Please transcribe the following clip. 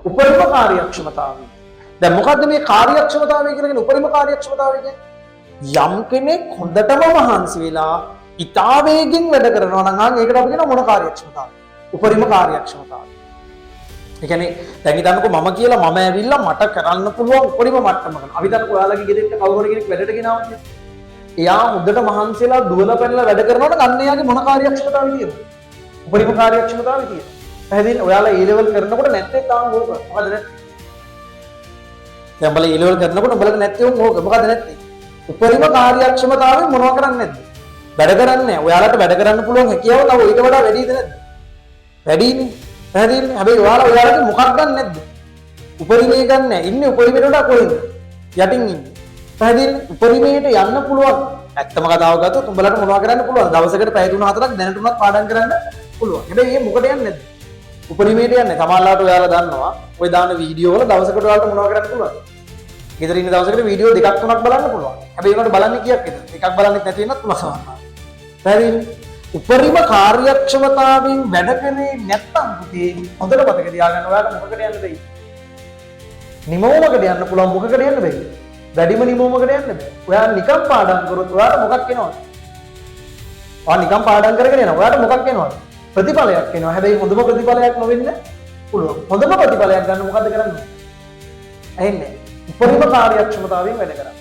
උපරිම කාර්යක්ෂමතාවය. දැන් මොකද්ද මේ කාර්යක්ෂමතාවය කියලා කියන්නේ? උපරිම කාර්යක්ෂමතාවය කියන්නේ යම් කෙනෙක් හොඳටම මහන්සි වෙලා ඉතා වේගෙන් වැඩ කරනවා නම් අන් ඒකට අපි කියනවා මොන කාර්යක්ෂමතාවය? උපරිම කාර්යක්ෂමතාවය. ඒ කියන්නේ දැන් හිතන්නකෝ මම කියලා මම ඇවිල්ලා මට කරන්න පුළුවන් උපරිම මට්ටමක. අපි හිතන්නකෝ ඔයාලගේ ගෙදරට කවුරු හරි කෙනෙක් වැඩට ගෙනාවා කියලා. එයා හොඳට මහන්සි වෙලා දුවලා පැනලා වැඩ කරනවා නම් අන්න එයාගේ මොන කාර්යක්ෂමතාවය තියෙනවද? උපරිම කාර්යක්ෂමතාවය තියෙනවා. පැහැදිලිද? ඔයාලා ඒ ලෙවල් කරනකොට නැත්තේ තාම ඕක. මොකද නැත්තේ? දැන් බලන්න, ඒ ලෙවල් කරනකොට උඹලට නැත්තේ උන් ඕක. මොකද නැත්තේ? උපරිම කාර්යක්ෂමතාවයෙන් මොනව කරන්නේ නැද්ද? වැඩ කරන්නේ නැහැ. ඔයාලට වැඩ කරන්න පුළුවන් හැකියාව තව ඊට වඩා වැඩිද නැද්ද? වැඩිනේ. පැහැදිලිනේ? හැබැයි ඔයාලා ඔයාලගේ මොකක් ගන්න නැද්ද? උපරිමය ගන්න නැහැ. ඉන්නේ උපරිමයට වඩා කොහෙන්ද? යටින් ඉන්නේ. පැහැදිලිනේ? උපරිමයට යන්න පුළුවන්. ඇත්තම කතාව ගත්තොත් උඹලට මොනවා කරන්න පුළුවන්? දවසකට පැය 3-4ක් දැනට උනත් පාඩම් කරන්න පුළුවන්. හැබැයි මේ මොකට යන්නේ නැද්ද? උපරිමයට යන්නේ. සමහරලාට ඔයාලා දන්නවා ඔය දාන වීඩියෝ වල දවසකට ඔයාලට මොනවා කරන්න පුළුවන්? ගෙදර ඉන්න දවසකට වීඩියෝ දෙකක් තුනක් බලන්න පුළුවන්. හැබැයි ඒකට බලන්නේ කීයක් විතරද? එකක් බලන්නෙත් නැති වෙනත් පුළුවන් සමහරවිට. පැහැදිලිනේ? උපරිම කාර්යක්ෂමතාවයෙන් වැඩ කරේ නැත්තම් පුතේ, හොඳට මතක තියාගන්න, ඔයාලට මොකකට යන්න බැයි? නිමවුමකට යන්න පුළුවන්. මොකකට යන්න බැයි? වැඩිම නිමවුමකට යන්න බෑ. ඔයා නිකන් පාඩම් කරොත් ඔයාට මොකක් එනවද? ඔයා නිකන් පාඩම් කරගෙන යනවා. ඔයාට මොකක් එනවද? ප්‍රතිඵලයක් එනවා. හැබැයි හොඳම ප්‍රතිඵලයක් නොවෙන්න පුළුවන්. හොඳම ප්‍රතිඵලයක් ගන්න මොකද්ද කරන්නේ? ඇහෙන්නේ? උපරිම කාර්යක්ෂමතාවයෙන් වැඩ කරන්න.